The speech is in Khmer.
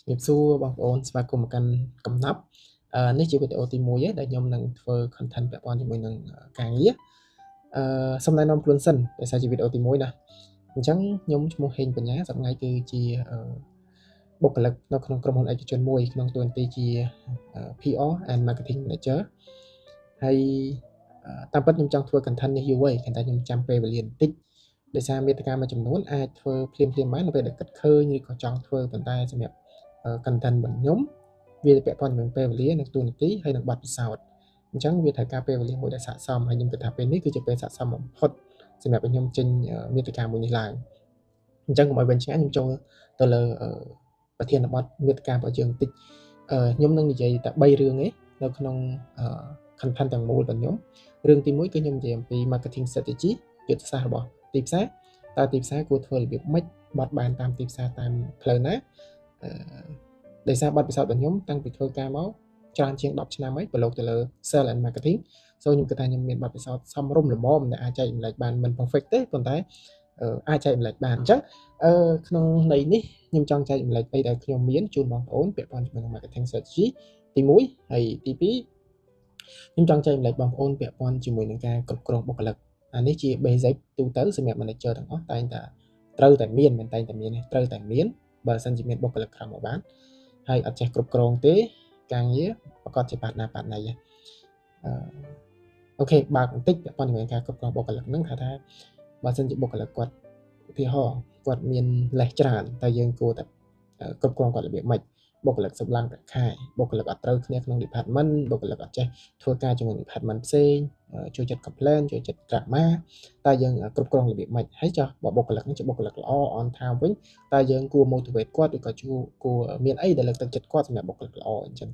ជំរាបសួរបងប្អូនស្វាគមន៍មកកាន់កំណប់នេះជាវីដេអូទី1ឯដែលខ្ញុំនឹងធ្វើ content ពាក់ព័ន្ធជាមួយនឹងការងារសូមណែនាំខ្លួនសិនដោយសារជាវីដេអូទី1ណាអញ្ចឹងខ្ញុំឈ្មោះហេងបញ្ញាសប្តាហ៍គឺជាបុគ្គលិកនៅក្នុងក្រុមហ៊ុនឯកជនមួយក្នុងតួនាទីជា PR and Marketing Manager ហើយតាមពិតខ្ញុំចង់ធ្វើ content នេះយូរហើយតែខ្ញុំចាំពេលវេលាបន្តិចដោយសារមាតិកាមួយចំនួនអាចធ្វើភ្លាមៗបាននៅពេលដែលគិតឃើញឬក៏ចង់ធ្វើប៉ុន្តែសម្រាប់ content របស់ខ្ញុំវាពាក់ព័ន្ធជាមួយពេលវេលានិងតួនាទីហើយនិងបទពិសោធន៍អញ្ចឹងវាត្រូវការពេលវេលាមួយដែលស័ក្តិសមហើយខ្ញុំគិតថាពេលនេះគឺជាពេលស័ក្តិសមបំផុតសម្រាប់ឲ្យខ្ញុំចេញមាតិកាមួយនេះឡើងអញ្ចឹងកុំឲ្យវែងឆ្ងាយខ្ញុំចូលទៅលើប្រធានបទមាតិការបស់យើងបន្តិចខ្ញុំនឹងនិយាយតែ3រឿងឯងនៅក្នុង content ទាំងមូលរបស់ខ្ញុំរឿងទី1គឺខ្ញុំនិយាយអំពី marketing strategy យុទ្ធសាស្ត្ររបស់ទីផ្សារតើទីផ្សារគួរធ្វើរបៀបម៉េចបត់បែនតាមទីផ្សារតាមផ្លូវណាអឺដោយសារបទពិសោធន៍របស់ខ្ញុំតាំងពីធ្វើការមកច្រើនជាង10ឆ្នាំហើយប្រឡូកទៅលើ sales and marketing so ខ្ញុំគិតថាខ្ញុំមានបទពិសោធន៍សមរម្យល្មមដែលអាចចែករំលែកបានមិន perfect ទេប៉ុន្តែអាចចែករំលែកបានអញ្ចឹងអឺក្នុងន័យនេះខ្ញុំចង់ចែករំលែកអីដែលខ្ញុំមានជូនបងប្អូនពាក់ព័ន្ធជាមួយនឹង marketing strategy ទី1ហើយទី2ខ្ញុំចង់ចែករំលែកបងប្អូនពាក់ព័ន្ធជាមួយនឹងការគ្រប់គ្រងបុគ្គលិកអានេះជា basic ទូទៅសម្រាប់ manager ទាំងអស់តែងតែត្រូវតែមានមិនតែងតែមានទេត្រូវតែមានបើសិនជាមានបុគ្គលិកក្រោមមកបានហើយអត់ចេះគ្រប់គ្រងទេការងារប្រកាសជាបាត់ណាបាត់ណីអឺ OK បើកបន្តិចពាក់ព័ន្ធជាមួយការគ្រប់គ្រងបុគ្គលិកហ្នឹងថាថាបើសិនជាបុគ្គលិកគាត់ឧទាហរណ៍គាត់មានលេសច្រើនតែយើងគួរតែគ្រប់គ្រងគាត់របៀបម៉េចបុគ្គលិកសម្លឹងប្រាក់ខែបុគ្គលិកអត់ត្រូវគ្នាក្នុង department បុគ្គលិកអត់ចេះធ្វើការជាមួយ department ផ្សេងចូលចិត្ត complain ចូលចិត្ត drama តើយើងគ្រប់គ្រងរបៀបម៉េចហើយចុះបើបុគ្គលិកនេះជាបុគ្គលិកល្អ on time វិញតើយើងគួរ motivate គាត់ឬក៏គួរមានអីដែលលើកទឹកចិត្តគាត់សម្រាប់បុគ្គលិកល្អអញ្ចឹង។